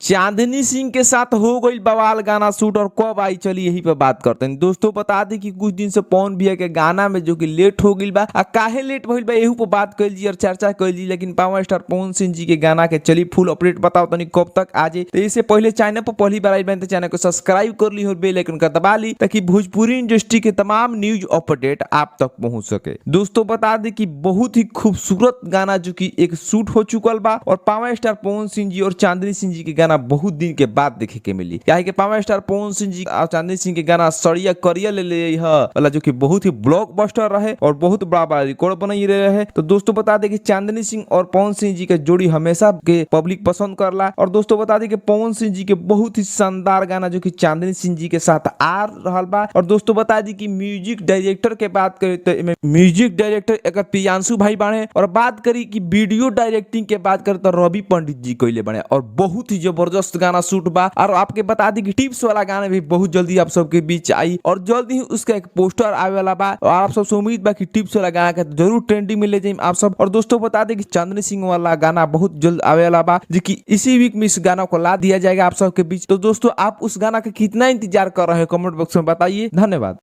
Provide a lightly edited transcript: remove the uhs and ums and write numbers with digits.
चांदनी सिंह के साथ हो गई बवाल गाना शूट और कब आई, चली यही पे बात करते हैं। दोस्तों बता दी कि कुछ दिन से पवन भैया के गाना में जो कि लेट हो गई बा, आ काहे लेट भइल बा एहू पर बात कैल जी और चर्चा कैल जी। लेकिन पावर स्टार पवन सिंह जी के गाना के चली फुल अपडेट बताओ तनी कब तक आ जाए। तो इससे पहले चैनल पर पहली बार आई बन तो चैनल को सब्सक्राइब कर ली और बेल आइकन का दबा ली ताकि भोजपुरी इंडस्ट्री के तमाम न्यूज अपडेट आप तक पहुंच सके। दोस्तों बता दी कि बहुत ही खूबसूरत गाना जो कि एक शूट हो चुकल बा और पावर स्टार पवन सिंह जी और चांदनी सिंह जी के गाना बहुत दिन के बाद देखे के मिली। काहे कि पावर स्टार पवन सिंह जी और चांदनी सिंह के गाना सड़िया करिया ले ले ह वाला जो कि बहुत ही ब्लॉकबस्टर रहे और बहुत बड़ा बड़ा रिकॉर्ड बनाई रहे। तो दोस्तों बता दे कि चांदनी सिंह और पवन सिंह जी के जोड़ी हमेशा के पब्लिक पसंद करला। और दोस्तों बता दे कि पवन सिंह जी के बहुत ही शानदार गाना जो कि चांदनी सिंह जी के साथ आ रहा बा। और दोस्तों बता दी कि म्यूजिक डायरेक्टर के बात करी तो एमे म्यूजिक डायरेक्टर एक प्रियांशु भाई बाड़े और बात करी कि वीडियो डायरेक्टिंग के बात करी तो रवि पंडित जी कइले बाड़े और बहुत ही जबरदस्त गाना शूट बा। और आपके बता दी कि टिप्स वाला गाना भी बहुत जल्दी आप सबके बीच आई और जल्दी ही उसका एक पोस्टर आवे वाला बा। और आप सबसे उम्मीद बा कि टिप्स वाला गाना के जरूर ट्रेंडिंग में ले जाए आप सब। और दोस्तों बता दें कि चांदनी सिंह वाला गाना बहुत जल्द आवे वाला बा जो कि इसी वीक में इस गाना को ला दिया जाएगा आप सबके बीच। तो दोस्तों आप उस गाना का कितना इंतजार कर रहे हैं कमेंट बॉक्स में बताइए। धन्यवाद।